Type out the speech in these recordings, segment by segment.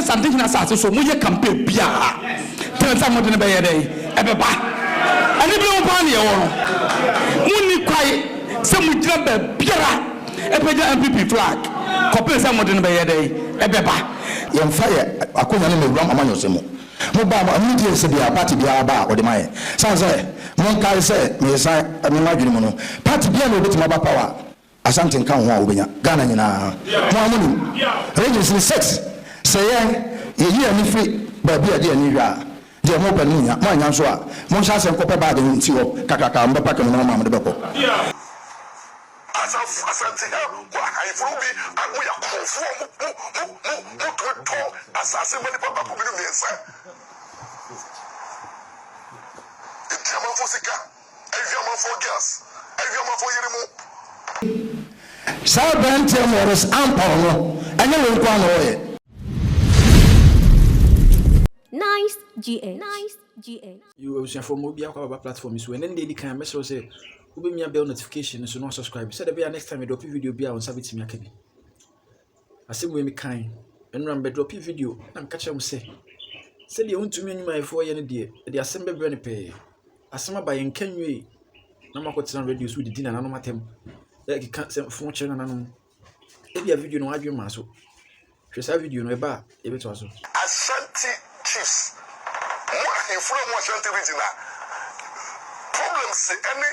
sɛ Santehene asase so moyɛ campaign biara tene sɛ mode no bɛyɛ dɛn? Ɛbɛba. Anibere mu paa na yɛwɔ no. Monni kwae sɛ mogyina baabiara pagya NPP flag kɔpem sɛ mode no bɛyɛ dɛn? Ɛbɛba. Yɛmfa yɛ akonya no mmɛwura amanyɔsɛm mu. Mo ba a mo ani gye sɛ biara party biara ba a wɔde ma yɛn. Sane sɛ monkae sɛ meresan me m'adwene mu no party biara na obetumi aba power a Asante nka wo ho a wobenya Ghana nyinaa. Mo ara monim regions no six sɛ yɛn yɛyi yɛn ani firi baabi a yɛde yɛn ani hwɛ a deɛ mopɛ no monnya. Moannya nso a monhyɛ aseɛ nkɔpɛ bag no nsi hɔ kakraka a mobɛpake no na moma mode bɛkɔ. Asafo Asante ha wɔ ahayefo bi a mo yɛ akorɔmfoɔ mo mo mo mo mo tumi tɔn asase ma nipa baako mmienu mmiɛnsa di amanfoɔ sika awi amanfoɔ girls awi amanfoɔ yere mo. Saa aberanteɛ Maurice Ampaw no, ɛnyɛ wei nko ara na ɔyɛ. Nice GH. Nice GH. Yo abusuafoɔ ma obi akɔ ababa platform yi so ɛnɛ ne deɛ ɛdi kan mɛsrɛ wo sɛ wobɛmia bell notification no so na wasubscribe sɛdeɛ ɛbɛyɛ a next time yɛdrɔpe video bi a wo nsa bɛtumi aka bi. Asɛm wei mekan nnora mebɛdrɔpe video na meka kyerɛ mo sɛ sɛdeɛ wontumi nnwumayɛfoɔ yɛ no deɛ ɛde asɛm bɛbrɛ no pɛɛ. Asɛm aba yɛnka nwie na moakɔtena radio so didi nananom atɛm ɛkeka sɛmfo kyerɛ nananom. Ebia video no w'adwene maa so. Hwɛ saa video no, ɛba a yɛbɛtoa so. Ashanti chiefs mo ahemfo na mo Ashanti region a problems ɛne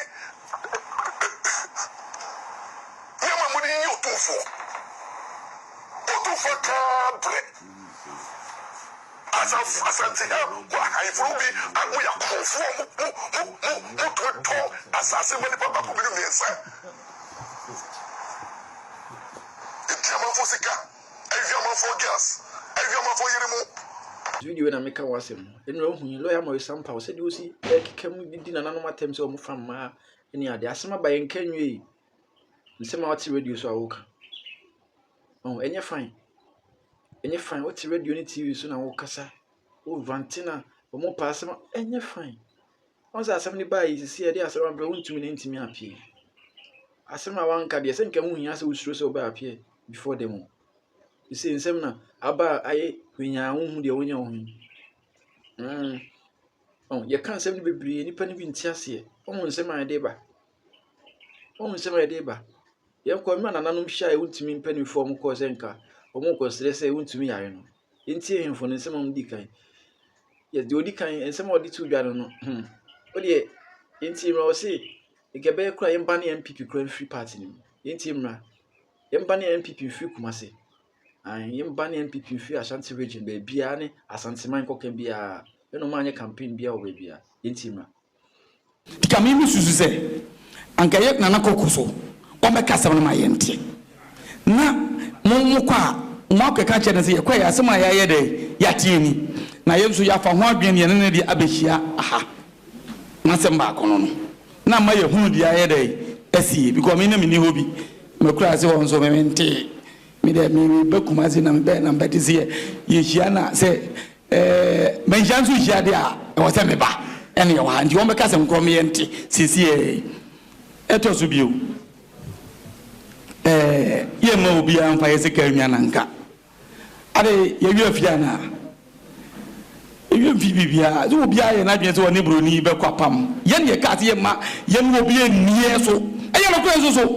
nneɛma a mode yiyi otumfoɔ otumfoɔ kaa brɛ Asafo Asante ha wɔ ahemfo no bi a mo yɛ akorɔmfoɔ mo mo mo mo mo tumi tɔn asase ma nipa baako mmienu mmiɛnsa. Edi amanfoɔ sika, awi amanfoɔ girls, awi amanfoɔ yere mo. Video na meka wɔ asɛm no. Ɛnura wohu yi lɔya Maurice Ampaw sɛdeɛ ɔsi ɛkeka mu didi nananom atɛm sɛ wɔn fa mmaa ne adeɛ. Asɛm aba yɛn nka nwie. Nsɛm a wɔte radio so a wɔka. Ɔho ɛnyɛ fine. Ɛnyɛ fine. Wote radio ne TV so na wɔkasa. Wo rante na wɔn pa asɛm ɛnyɛ fine. Wɔn sɛ asɛm no baa yi sisi yɛde asɛm abrɛ wontumi ne ntumi appear. Asɛm a wanka deɛ sɛ nka ho hia sɛ wosuro sɛ wobɛ appear before them o. Sisi nsɛm na aba a ayɛ hwanyaa wohu deɛ wonyɛ wo ho yi. Mm. Oh, yɛka nsɛm no bebree nipa no bi nte aseɛ. Wɔn nsɛm a yɛde ba. Wɔn nsɛm a yɛde ba. Yɛnkɔ mmerɛ nananom hyia a wontumi mpanimfoɔ a wɔkɔɔ sɛ nka wɔkɔsrɛ sɛ wontumi yare no. Yɛntie ahemfo no nsɛm a wɔdi kan. Yɛ deɛ ɔdi kan nsɛm a ɔde to dwa no no hmm wodeɛ yɛntie mmra ɔse nka ɛbɛyɛ koraa yɛmba ne NPP koraa mfiri party no mu. Yɛntie mmra. Yɛmba ne NPP mfiri Kumasi. Ae yɛmba ne NPP mfiri Ashanti region baabiara ne Asanteman kɔka biara. Ɛna ɔmo anyɛ campaign biara wɔ baabiara. Yɛntie mmra. Nka me me susu sɛ anka ɛyɛ Nana Koko so ɔmmɛka asɛm no ma yɛnte na mo mo kɔ a mo akɔka akyerɛ no sɛ yɛkɔɛ asɛm a yɛayɛ dɛn yɛateɛ ni na yɛn nso yɛafa ho adwene ne yɛne no deɛ abɛhyia aha n'asɛm baako no no na ama yɛhunu deɛ ayɛ dɛn asie because me na menni hɔ bi makura ase hɔ nso me mentee me deɛ me meba Kumasi na mebɛɛ na mebɛte sɛ yɛhyia na sɛ Ɛɛ, manhyia nso nhyia deɛ a, ɛwɔ sɛ meba. Ɛne ɛwɔ ha. Nti wɔbɛka sɛ nkorɔ me yɛnte seesei yi. Ɛtɔ so bio, ɛɛ, yɛmma obiara mfa yɛ sika nnwa na nka. Ade, yɛwerɛ afi anaa? Yɛwerɛ mfi biribiara. Sɛ obiara yɛ n'adwene sɛ ɔne buroni bɛkɔ apam. Yɛn na yɛkaa sɛ yɛmma yɛne obiara nni yɛn so. Ɛyɛ nokorɛ nso so.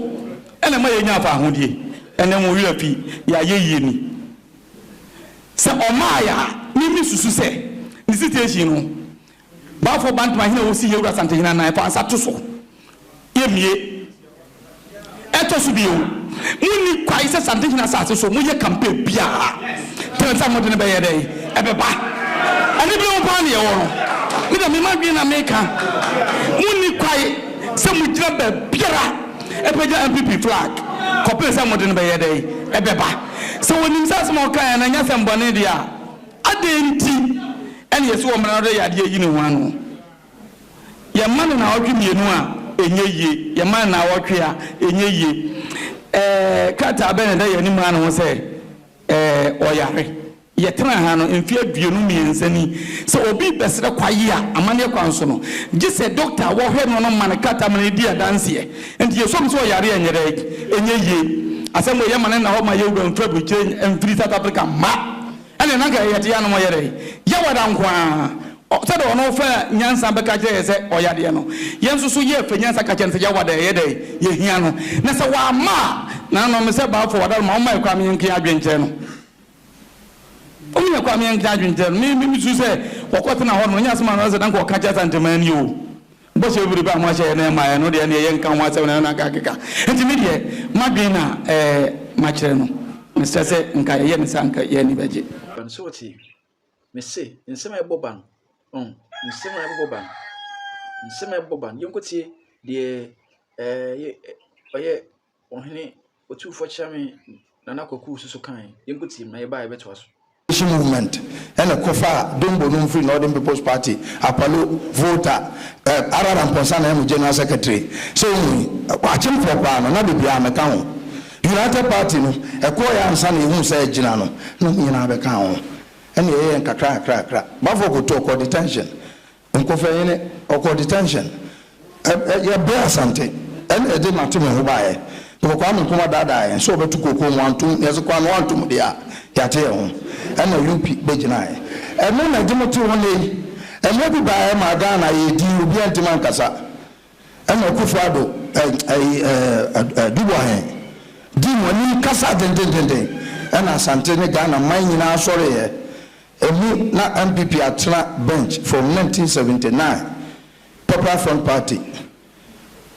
Ɛna ɛma yɛnya afahodie. Ɛnnɛ mo werɛ afi, yɛayɛ yie ni. Sɛ ɔmaa yɛ a, me me susu sɛ ne situation no, Baafoɔ Bantama hene a ɔsi Yɛwura Asantehene anan fa nsa to so, yɛ mmie. Ɛtɔ so bio, mo nni kwae sɛ Santehene asase so mo yɛ campaign biara, tene sɛ mo de no bɛyɛ dɛn? Ɛbɛba. Anibere mu paa na yɛwɔ no. Me deɛ me madwene na meka. Mo nni kwae sɛ mo gyina baabiara ɛpagya NPP flag kɔpem sɛ mo de no bɛyɛ dɛn? Ɛbɛba. Sɛ wɔnim sɛ asɛm a ɔkaeɛ no nyɛ asɛm bɔne deɛ a, adɛn nti na yɛse ɔmmra na ɔde yadeɛ ayi ne ho ano? Yɛma no naawɔtwe mmienu a, ɛnyɛ yie. Yɛma no naawɔtwe a, ɛnyɛ yie. Ɛɛ, krataa bɛn na ɛda yɛn anim a ne ho sɛ ɛɛ, ɔyare? Yɛtenaa ha no mfe 23 ni. Sɛ obi rebɛsrɛ kwaye a, amanneɛ kwan so no, gye sɛ dɔkta a wɔhwɛ no no ma no krataa ma no di adanseɛ. Enti yɛsɔ mu sɛ ɔyare a, ɛnyɛ dɛn? Ɛnyɛ yie. Asɛm wei, yɛma no nna hɔ ma yɛn wura mfiri aburokyire mfiri South Africa mma. Ɛnneɛ na anka yɛte anom yɛ dɛn? Yawada nko ara. Sɛdeɛ ɔno faa nyansa bɛka kyerɛɛ yɛn sɛ ɔyɛ adeɛ no, yɛn nso so yɛfa nyansa ka kyerɛ no sɛ Yawada ɛyɛ dɛn? Yɛhia no. Na sɛ wamma a, nananom, mesɛ Balfour Wadaroma, momma yɛn kwan ma yɛnka yɛn adwene nkyerɛ no. Momma yɛn kwan ma yɛnka yɛn adwene nkyerɛ no. Me, me, mesu sɛ wɔkɔtena hɔ nom, ɛnyɛ asɛm a na sɛ na anka ɔka kyerɛ Asanteman ni o. Bɔhyɛ bebrebe a moahyɛ yɛn na ɛmmaeɛ no deɛ, ɛnneɛ yɛnka ho asɛm na ɛno na anka akeka. Enti me deɛ, m'adwene na ɛɛ makyerɛ no. Mesrɛ sɛ nka yɛyɛ no saa anka yɛn ani bɛgye. Ba no so wote? Mese nsɛm a ɛbɔ ba no, ɔn, nsɛm a ɛbobɔ ba no, nsɛm a ɛbobɔ ba no, yɛnkɔtie deɛ ɛɛ ɔyɛ ɔhene Otumfoɔ Kyerɛme Nana Kwaku nso so kae. Yɛnkɔtie mu na yɛba a yɛbɛtoa so. Nation Movement na ɛkɔfaa Dombo nom firi Northern People's Party, Akpalo, Volta, eh, Arara Mpɔnsa na ɛmo General Secretary. Sɛ wohu yi, Akyemfoɔ paa no, na bebree a meka ho. United Party no, ɛkɔɔeɛ ansa na yɛhuu sɛ agyina no, na wɔn nyinaa bɛkaa ho. Ɛna yɛyɛɛ nkakra nkakra nkakra. Bafo Koto ɔkɔɔ detention. Nkofɛhene, ɔkɔɔ detention. Ɛ ɛ yɛbrɛ Asante ɛna yɛde Mate Me Ho baeɛ. Because Kwame Nkrumah daadaa yɛn sɛ ɔbɛto kookoo mu antom, yɛse Kwame wantom deɛ a, yɛate yɛn ho. Ɛna UP bɛgyinaeɛ. Ɛno na ɛde mo te hɔ nnɛ yi. Mmerɛ bi baeɛ maa Ghana yɛɛ dinn, obiara ntumi ankasa. Ɛna Akufo Addo ɛ ɛyi ɛ ɛ Adu Boahen dii mo anim kasaa dendendenden. Ɛna Asante ne Ghana man nyinaa sɔreeɛ. Emu na NPP atena bench from 1979, Popular Front Party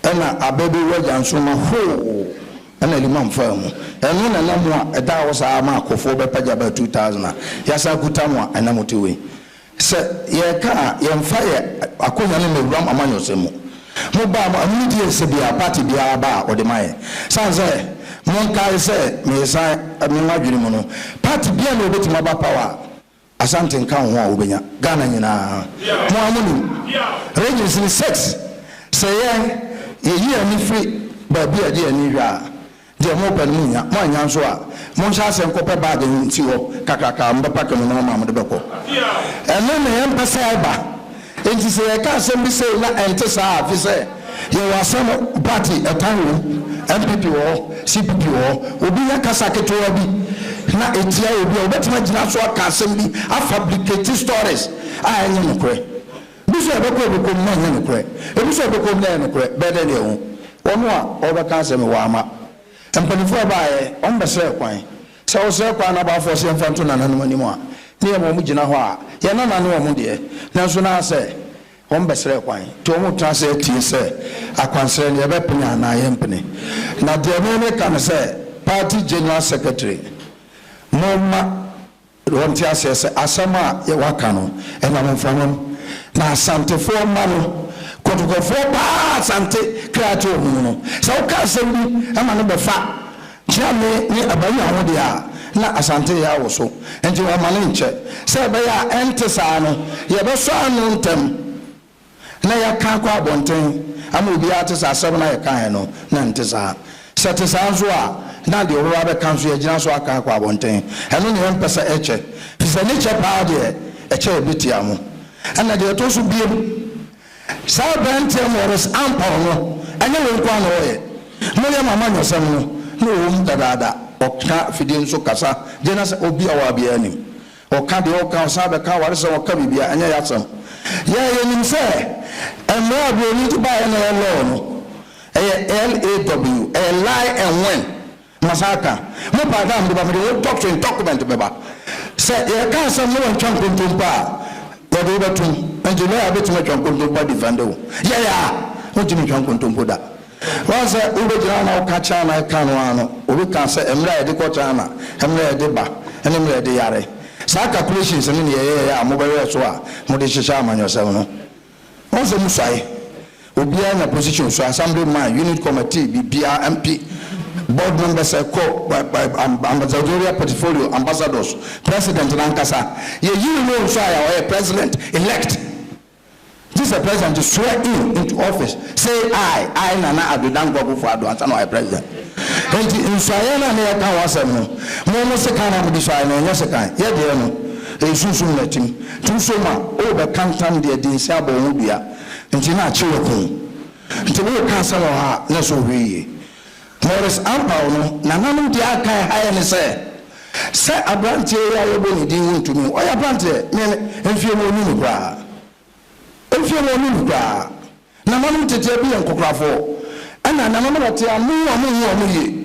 ɛna Abebe Wagya Nsoroma hoo ɛna Liman faa mu. Ɛno na ɛna mo a ɛdaa hɔ saa ma Akofoɔ bɛpagya baa 2000 a yɛasan akuta mo a ɛna mote wei. Sɛ yɛreka a yɛmfa yɛ akonya no mmɛwuram amanyɔsɛm mu. Mo ba a mo ani gye sɛ biara party biara ba a ɔde ma yɛn. Sane sɛ monkae sɛ meresan me m'adwene mu no party biara na obetumi aba power a Asante nka wo ho a wobenya Ghana nyinaa. Mo ara monim regions no six sɛ yɛn yɛyi yɛn ani firi baabi a yɛde yɛn ani hwɛ a Deɛ mopɛ no monnya, moannya nso a, monhyɛ aseɛ nkɔpɛ baage nsi hɔ kakraka a mobɛpake mo nnoɔma a mode bɛkɔ. Ɛno na yɛmpɛ sɛ ɛba. Enti sɛ yɛka asɛm bi sei na ɛnte saa a, fisɛ yɛwɔ asɛm party ɛtan wɔ mu, NPP wɔ hɔ, CPP wɔ hɔ. Obi nya kasa ketewa bi na ɛtia obi a, ɔbɛtumi agyina so aka asɛm bi, afabricate stories a ɛnyɛ nokorɛ. Bi so ɛbɛkɔ ɛbɛkɔ mu na ɛnyɛ nokorɛ, ebi so ɛbɛkɔ mu na ɛyɛ nokorɛ, bɛyɛ dɛn na yɛahu? Wɔn a wɔbɛka asɛm yi wɔamma. Mpanimfoɔ a ɛbaeɛ, wɔbɛsrɛɛ kwan. Sɛ wosrɛ kwan na abaafoɔ se yɛmfa nto nananom anim a, ne yɛma wɔn gyina hɔ a, yɛn nana ne wɔn deɛ, nanso na sɛ wɔbɛsrɛɛ kwan, nti wɔretena ase atie sɛ akwansrɛ no yɛbɛpene anaa yɛmpene. Na deɛ me meka ne sɛ, Party General Secretary, momma Wɔnte aseɛ sɛ asɛm a wɔaka no ɛnam mframa mu. Na Asantefoɔ mma no, Kɔtɔkɔfoɔ paa Asante kra te wɔn mu no, sɛ woka asɛm bi ma no bɛfa Kyeame ne Abayiwa ho deɛ a, na Asante yɛ awo so. Nti wɔmma no nkyɛ. Sɛ ɛbɛyɛ a ɛnte saa no, yɛbɛsɔ ano ntɛm. na yɛaka akɔ abɔnten ama obiara ate sɛ asɛm no a yɛkaeɛ no, na ɛnte saa. Sɛ ɛte saa nso a, na deɛ ɔbɛba abɛka nso, yɛagyina so aka akɔ abɔnten. Ɛno na yɛmpɛ sɛ ɛkyɛ, ɛfiri sɛ ne kyɛ paa deɛ, ɛkyɛ a ɛbɛtia mo. Ɛnna deɛ ɛtɔ so bio, saa aberanteɛ Maurice Ampaw no, ɛnyɛ wei nko ara na ɔyɛ. Moyɛ mo amanyɔsɛm no, na ɔwɔ mu dadaada. Ɔka afidie nso kasa gye na sɛ obi a ɔwɔ ha biara nim. Ɔka deɛ ɔka, ɔsan bɛka awaresɛm, ɔka biribiara, ɛnyɛ y'asɛm. Yɛn yɛnim sɛ mmara a buroni de baeɛ na ɛyɛ law no, ɛyɛ LAW, ɛyɛ lie and win. Masan aka, mo paa da a mede ba, mede wo doctrine document bɛba. Sɛ yɛka asɛm na wantwa nkontompo a, yɛde wo bɛtom. Nti lawyer bɛtumi atwa nkontompo adefende wo. Yɛn a, wontumi ntwa nkontompo da. Woahu sɛ wobɛgyina hɔ na woka China ɛka no ara no, obi ka sɛ mmerɛ a yɛde kɔ China, mmerɛ a yɛde ba, ne mmerɛ a yɛde yare. Saa calculations no na yɛyɛeɛ a mobɛhwɛɛ so a mode hyehyɛ amanyɔsɛm no. Woahu sɛ mosuae. Obiara nya position sua, assembly man, unit committee, biribiara, MP, board members ɛkɔ, ambassadorial portfolio, ambassadors, president no ankasa. Yɛyii no nso a ɔyɛ president elect. Gye sɛ president swear in into office say I, I Nana Addo Dankwa Akufo Addo ansa na wayɛ president. Enti nsuaeɛ no a na yɛka ho asɛm no, mo mo sekan na mode suaeɛ no, ɛnyɛ sekan. Yɛ deɛ no, ɛyɛ sunsum na atim. Nti wosɔ mu a, worebɛka ntam de adi nse abɔ wo ho dua. Nti na akye wo ako. Nti woreka asɛm wɔ ha a, na ɛsɛ wohwɛ yie. Maurice Ampaw no, nananom deɛ aka ɛha yɛ ne sɛ. Sɛ aberanteɛ yi a yɛbɔ ne din wontumi, ɔyɛ aberanteɛ, me mfeɛ mu ɔnni me koraa. Mfeɛ mu ɔnni me koraa. Nananom tete bi yɛ nkokorafoɔ, ɛna nananom ɔte a mo a monhu wɔn yie.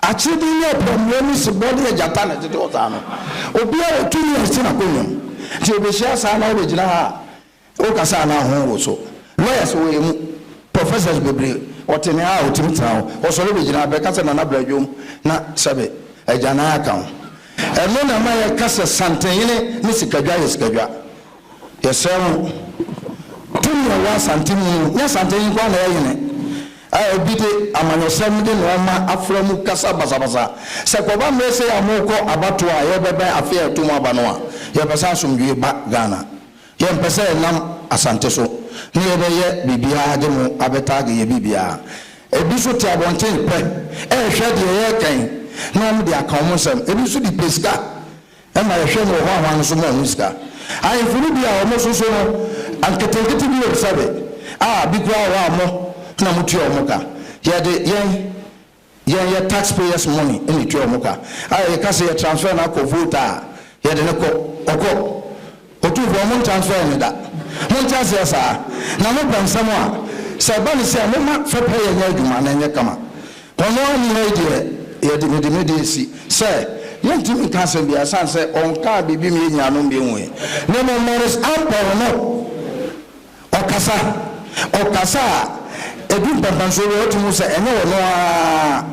Akyereden ne ɔprɛmmerɛ ne sebɔ ne agyata na ɛtete hɔ saa no. Obiara wɔ tumi a ɛsi n'akonnwa mu. Nti ɔbɛhyia saa na wobɛgyina ha a, wokasa a na ho woso. Lawyers wɔ yɛn mu, professors bebree, ɔte ne ha a ɔtumi tena hɔ, ɔsɔre bɛgyina ha bɛka sɛ Nana bra dwom na sɛbe agyanan aka ho. Ɛno na ɛma yɛka sɛ Santenhene ne Sikadwa yɛ Sikadwa. Yɛsrɛ mo, tumi a ɛwɔ Asante mu no, nyɛ Asante nko ara na ɛyɛ hene a ebi de amanyɔsɛm de nnoɔma afra mu kasa basabasa. Sɛ kɔba mmerɛ sei a morekɔ abatoɔ a yɛrebɛbɛn afe a ɛto mu aba no a, yɛpɛ sɛ asomdwoeɛ ba Ghana. Yɛmpɛ sɛ yɛnam Asante so na yɛbɛyɛ biribiara de mo abɛtaage yɛ biribiara. Ebi nso te abɔnten pɛ rehwɛ deɛ yɛreka yi na wɔde aka wɔn nsɛm. Ebi nso de pɛ sika. Ɛma yɛhwɛ no wɔ hɔ a hwan nso ma ɔho sika. Ahemfo no bi a wɔn soso no nketenkete bi wɔ sɛbe a bi koraa wɔ hɔ a mo na mo tua wɔn ka. Yɛde yɛn yɛn yɛ tax payers money na etua wɔn ka. A yɛka sɛ yɛ transfer no akɔ vote a yɛde no kɔ ɔkɔ. Otumfoɔ mo ntransfer no da. Monte aseɛ saa? Na mo pɛ nsɛm a, sɛ ɛba no sei a momma fɛpɛ yɛ nyɛ adwuma na ɛnyɛ kama. Ɔno ara nni ha yi deɛ yɛde mede me deɛ si sɛ yɛntumi nka asɛm biara ɛsiane sɛ ɔnkaa biribi ma yɛn nuanom bi hui. Na mmom Maurice Ampaw no Ɔkasa. Ɔkasa a, ɛdu mpɛnpɛnsoɔ bi a, wotumi hu sɛ ɛnyɛ ɔno ara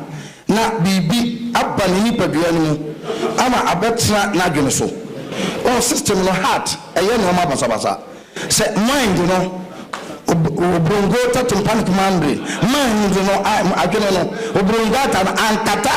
na biribi aba ne nipadua no mu ama abɛtena n'adwene so. Ɔn, system no, heart, ɛyɛ nnoɔma basabasa. Sɛ mind no, obrongota tympanic membrane, mind no, adwene no, obrongata no ankata,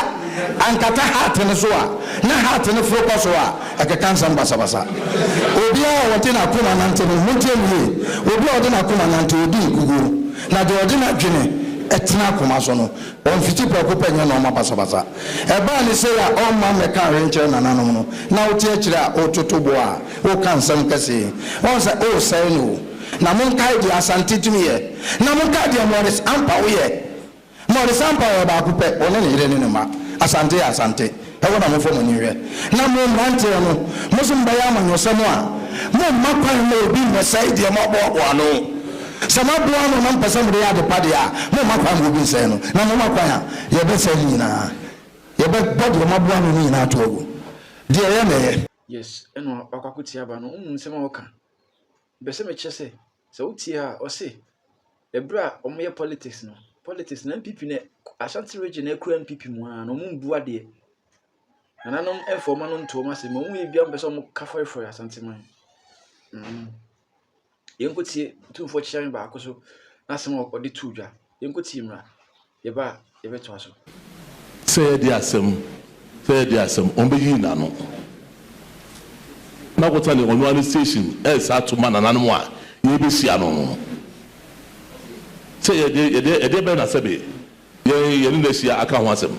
ankata heart no so a, na heart no foro kɔ soro a, Ɛkeka nsɛm basabasa. Obiara a ɔde n'akoma nante no, montie no yie, obi a ɔde n'akoma nante, ɔdi nkoguo, na deɛ ɔde n'adwene tena akoma so no, ɔmfiti prɛko pɛ nyɛ nnoɔma basabasa. Ɛbaa no sei a ɔmma mmɛka hwee nkyerɛ nananom no, na wote akyire a wototo boɔ a woka nsɛm kɛseɛ yi, woahu sɛ woresɛe no o. Na monkae deɛ Asante tumi yɛ, na monkae deɛ Maurice Ampaw yɛ. Maurice Ampaw yɛ baako pɛ, ɔne ne yere ne ne mma. Asante yɛ Asante. Ɛhɔ na momfa mo ani nhwɛ. Na mo mmeranteɛ no, mo nso mobɛyɛ amanyɔsɛm a, momma kwan mma obi mmɛsɛe deɛ moaboaboa ano. Sɛ moaboa ano na mopɛ sɛ mode yɛ ade pa deɛ a, momma kwan mma obi nsɛe no. Na momma kwan a, yɛbɛsɛe ne nyinaa. Yɛbɛbɔ deɛ moaboa ano no nyinaa ato agu. Deɛ ɛyɛ na ɛyɛ. Yes, ɛna wakɔ akɔtie aba no, wohu nsɛm a ɔka. Mepɛ sɛ mekyerɛ sɛ, sɛ wotie a, ɔse ɛberɛ a wɔyɛ politics no, politics no NPP no, Ashanti region na ɛkura NPP mu ara no, wɔn mbu adeɛ. Nananom mfa wɔn ano nto wɔn asɛm, wɔn yɛ biara wɔpɛ sɛ wɔka fɔrefɔre Asanteman. Mm. Yɛnkɔtie Tumfoɔ Kyeame baako so n'asɛm a ɔde too dwa. Yɛnkɔtie mmra. Yɛba a, yɛbɛtoa so. Sɛ yɛde asɛm, sɛ yɛde asɛm, wɔbɛyiyi n'ano. Na kɔtena ne ɔno ara ne station ɛresa ato ma nananom a yɛrebɛhyia no no. Sɛ yɛde, yɛde, ɛdeɛ bɛn na sɛbe yɛn, yɛne no ahyia aka ho asɛm?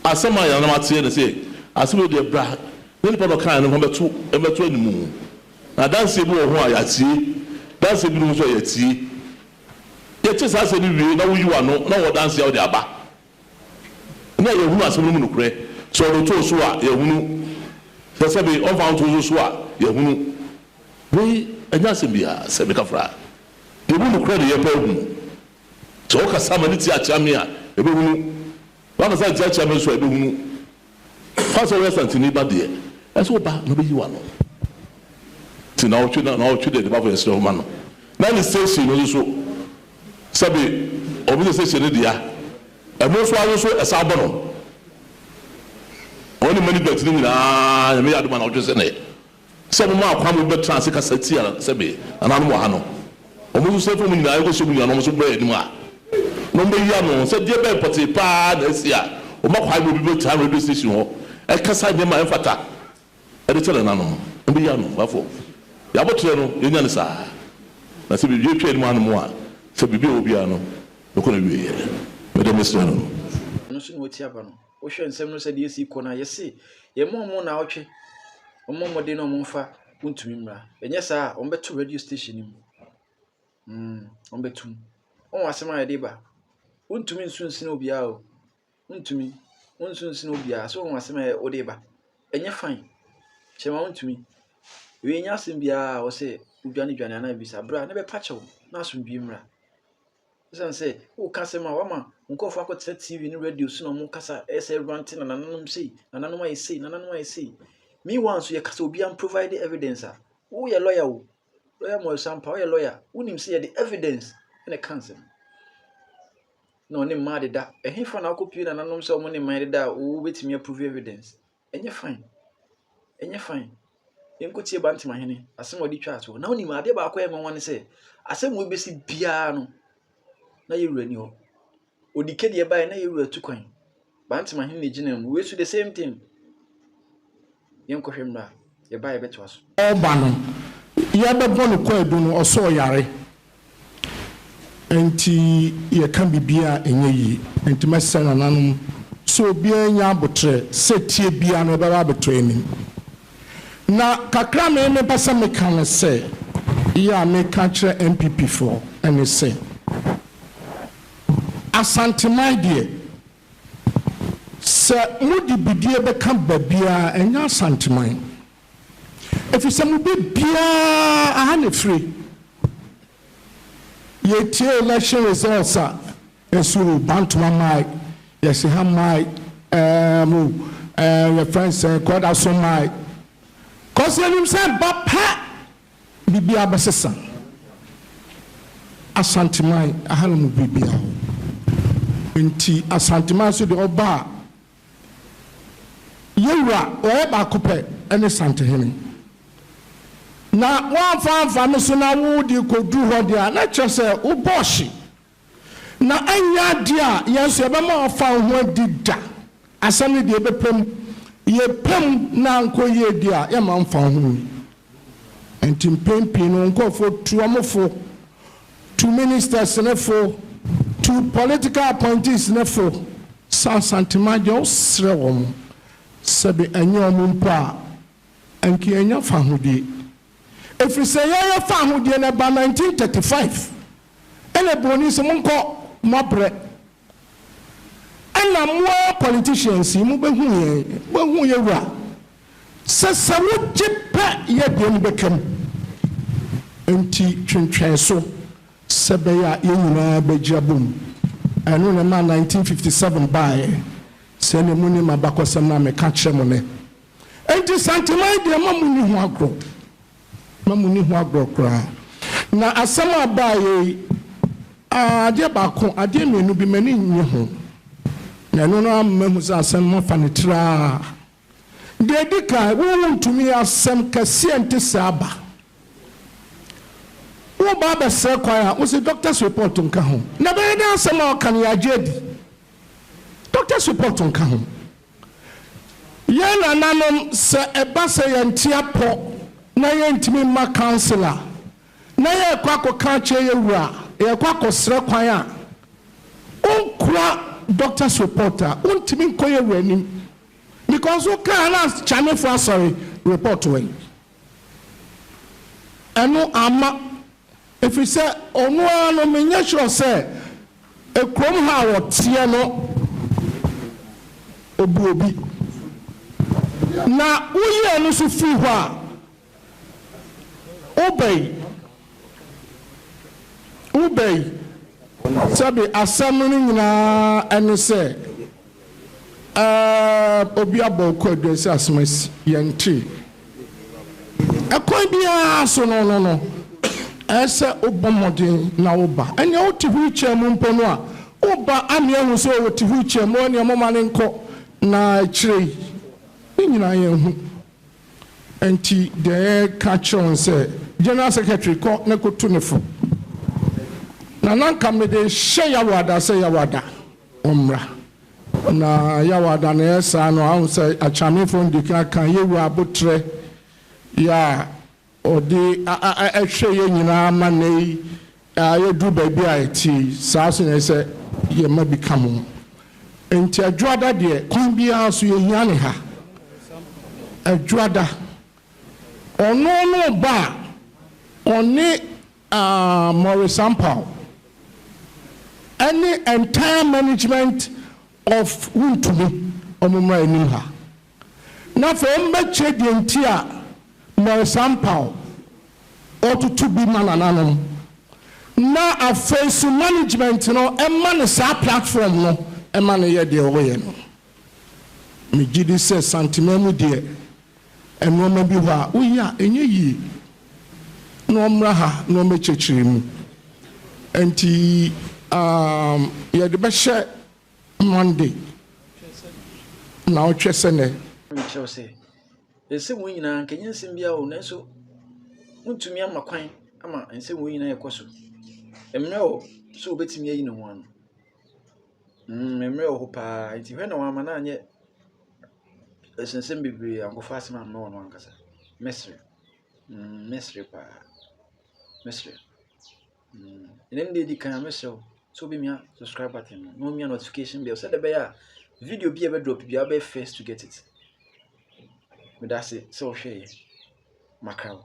Asɛm a yɛn nananom ateɛ ne sɛ, asɛm wei deɛ bra na nipa no ɔkaeɛ no mfa mmɛto, mmɛto animu. Na adanseɛ bi wɔ ho a yɛatie, adanseɛ binom nso a yɛatie. Yɛte saa asɛm yi wie na woyi w'ano na wɔ adanseɛ a wode aba na yɛhunu asɛm no mu nokorɛ. Sɛ ɔde too so a, yɛhunu. Sɛ sɛbe ɔmfa ntoo so so a, yɛhunu. Wei ɛnyɛ asɛm biara sɛ meka fra. Yɛmu nokorɛ na yɛpɛ ahunu. Sɛ wokasa ma ne ti akyea me a, yɛbɛhunu. Woankasa antia kyea me nso a, yɛbɛhunu. Fa sɛ woyɛ Asanteni ba deɛ, ɛsɛ wo ba na ɔbɛyi w'ano. Nti naawɔtwe na naawɔtwe deɛ ne bafo yɛsrɛ wo ma no. Na ne station no nso so, sɛbe ɔmo sɛ station no dea, ɛno nso ara nso ɛsan bɔ no. Ɔne management no nyinaa, Nyame yɛ adom a naawɔtwe sɛ nɛ. Sɛ wɔmaa kwan ma obi bɛtraa ase kasa tiaa sɛbe nananom wɔ ha no, wɔn nso sɛ fam nyinaa yɛkɔhyɛ mu nyinaa na wɔn nso bɛn anim a, na wɔbɛyi ano sɛ deɛ bɛn pɔtee paa na asi a wɔma kwan ma obi bɛtena radio station hɔ ɛkasa nneɛma a ɛmfata de kyerɛ nananom. Wɔbɛyi ano. Bafo, yɛn aboterɛ no, yɛnya no saa. Na sɛ biribi atwa anim hanom a, sɛ biribi a ɛwɔ biara no, bɛkɔ n'awieeɛ. Mede mesrɛ no no. Ɛno nso na wɔatia aba no. Wohwɛ nsɛm no sɛdeɛ ɛsi kɔ no a, yɛse yɛmma wɔn nnawɔtwe, wɔmmɔ mmɔden na wɔmfa wontumi mmra. Ɛnyɛ saa a, wɔbɛto radio station no mu. Mm, wɔbɛto mu. Wɔn asɛm a yɛde ba. Wontumi nsu nsene obiara o. Wontumi. Wonso nsene obiara. So wohu asɛm a wode ba? Ɛnyɛ fine. Kyerɛ ma wontumi. Wei nyɛ asɛm biara a wɔsɛ wodwane dwane anaa bisa. Bra na bɛpa kyɛw na asomdwie mmra. Esiane sɛ woka asɛm a wama nkurɔfoɔ akɔtena TV ne radio so na wɔkasa ɛsɛ rante na nananom sei, nananom ayɛ sei, nananom ayɛ sei. Meanwhile nso yɛka sɛ obiara provide evidence a, woyɛ lawyer o. Lawyer Morris Ampa, woyɛ lawyer. Wonim sɛ yɛde evidence na ɛka nsɛm. Na ɔne mmaa deda. Ɛhefa na wokɔpie nananom sɛ wɔne mmaa deda a wobɛtumi aprove evidence? Ɛnyɛ fine. Ɛnyɛ fine. Yɛnkɔtie Bantamahene asɛm a ɔde twaa toɔ. Na wonim adeɛ baako a ɛyɛ nwanwa ne sɛ, asɛm wei bɛsi biara no, na yɛwura ni hɔ. Odike deɛ baeɛ na yɛwura tu kwan. Bantamahene na ɛgyina mu. Wei so the same thing. Yɛnkɔhwɛ mmra. Yɛba yɛbɛtoa so. Ɔreba no, yɛbɛbɔ no kwaadu no, ɔsɛ ɔyare. Enti yɛka biribi a ɛnyɛ yie. Enti mɛsrɛ nananom sɛ obiara nya aboterɛ sɛ tie biara no ɛbɛba abɛtɔ anim. Na kakra a me mepɛ sɛ meka ne sɛ, yɛ a meka kyerɛ NPP foɔ ne sɛ, Asanteman deɛ, sɛ mode bidie bɛka baabiara ɛnyɛ Asanteman. Ɛfiri sɛ mo biribiara aha na ɛfire. Yɛtie election results a, yɛse o Bantama mae, yɛse ha mae, ɛɛm o, ɛɛ yɛfrɛ no sɛn, Kɔda so mae. Cause yɛnim sɛ ba pɛ, biribiara bɛsesa. Asanteman, aha na mo biribiara wɔ. Nti Asanteman nso deɛ ɔba a, Yɛn wura, ɔyɛ baako pɛ ne Santehene. Na woamfa amfa me so na wode kɔduru hɔ deɛ a, na kyerɛ sɛ wobɔ hye. Na ɛnyɛ adeɛ a yɛn nso yɛbɛma woafa wo ho adi da. Asɛm no deɛ yɛbɛpɛ mu. Yɛpɛ mu na ankɔ yie deɛ a, yɛmma womfa wo ho nni. Enti mpɛn pii no, nkurɔfoɔ tu wɔn fo, tu ministers no fo, tu political appointees no fo sɛ Asantema deɛ wosrɛ wɔn, sɛbe ɛnyɛ wɔn mpo a, anka yɛanya fahodie. Ɛfiri sɛ yɛn yɛ fahodie no ɛbaa 1935, ɛna buroni sɛ monkɔ, moabrɛ. Ɛna mo ara politicians yi mobɛhu yɛn, mobɛhu yɛn wura. Sɛ sɛ wogye pɛ yɛ deɛ mu bɛka mu. Enti twentwɛn so sɛ ɛbɛyɛ a yɛn nyinaa bɛgye abom. Ɛno na ɛmaa 1957 baeɛ. Sɛ ɛneɛ monim abakɔsɛm no a meka kyerɛ mo nnɛ. Enti Santeman deɛ mma monni ho agorɔ. Mma monni ho agorɔ koraa. Na asɛm a baeɛ yi, adeɛ baako, adeɛ mmienu bi m'ani nnye ho. Na ɛno no ama mahu sɛ asɛm no moafa no tiraa. Deɛ ɛdi kan, wo wontumi asɛm kɛseɛ nte saa ba. Woreba abɛsrɛ kwan a, wose doctor's report nka ho. Na ɛbɛyɛ dɛn asɛm a ɔka no yɛagye adi? Doctor's report nka ho. Yɛn nananom, sɛ ɛba sɛ yɛnte apɔ na yɛntumi mma council a, na yɛrekɔ akɔka akyerɛ yɛn wura, yɛrekɔ akɔsrɛ kwan a, wonkura doctor's report a, wontumi nkɔ yɛn wura anim. Because wo kaa na Chanefo asɔre report wɛn? Ɛno amma. Ɛfiri sɛ ɔno ara no menyɛ sure sɛ ekurom ha a ɔteɛ no obu obi. Na woyi ɛno nso firi hɔ a, wobɛyi. Wobɛyi. Sɛbe asɛm no nyinaa ɛne sɛ ɛɛ obi abɔ wo kwaadu sɛ asɛm asi, yɛntee. Ɛkwan biara so no no no, ɛyɛ sɛ wobɔ mmɔden na woba. Ɛnea wote wheelchair mu mpo no a, woba ame ahu sɛ wote wheelchair mu, ɛnea momma no nkɔ na akyire yi, ne nyinaa yɛnhu. Enti deɛ yɛka kyerɛ wɔn sɛ, General Secretary kɔ na kɔtu ne fo. Na na nka mede rehyɛ Yawada sɛ Yawada ɔmmra. Na Yawada na ɛyɛ saa no, ahu sɛ Akyamefoɔ no di kan ka Yɛwura aboterɛ yɛ a ɔde hwɛ yɛn nyinaa ma nnɛ yi yɛduru baabi a yɛte yi, saa nso na ɛsɛ sɛ yɛma bi ka ho. Enti Adwoada deɛ, kwan biara so yɛhia ne ha. Adwoada, ɔno no ba a, ɔne Maurice Ampaw ɛne entire management of Wontumi. Wɔmmra anim ha. Na afei wɔmmɛkyerɛ deɛ nti a Maurice Ampaw ɔtoto bi ma nananom. Na afei nso management no ma no saa platform no ma no yɛ deɛ ɔyɛ no. Megye di sɛ Santeman mu deɛ nnoɔma bi hɔ a woyɛ a ɛnyɛ yie. Na wɔmmra ha na wɔmmɛkyerɛkyerɛ mu. Nti um, yɛde bɛhyɛ Monday naawɔtwe sɛ nɛ. Mekyerɛ wo sɛ, nsɛm wei nyinaa anka ɛnyɛ nsɛm biara o, nanso wontumi ama kwan ama nsɛm wei nyinaa ɛkɔ so. Mmerɛ wɔ sɛ wobɛtumi ayi ne ho ano. Mmerɛ wɔ hɔ paa, nti hwɛ na wamma no anyɛ nsɛnsɛm bebree ankɔfa asɛm amma ɔno ankasa. Mɛsrɛ, mɛsrɛ paa, mɛsrɛ. Ɛnnɛ ne da a ɛdi kan a mɛsrɛ wo sɛ wobɛmia subscribe button no na wamia notification bell sɛdeɛ ɛbɛyɛ a video bi a ɛbɛdrop biara wobɛyɛ first to get it. Meda ase sɛ wohwɛeɛ. Makra wo.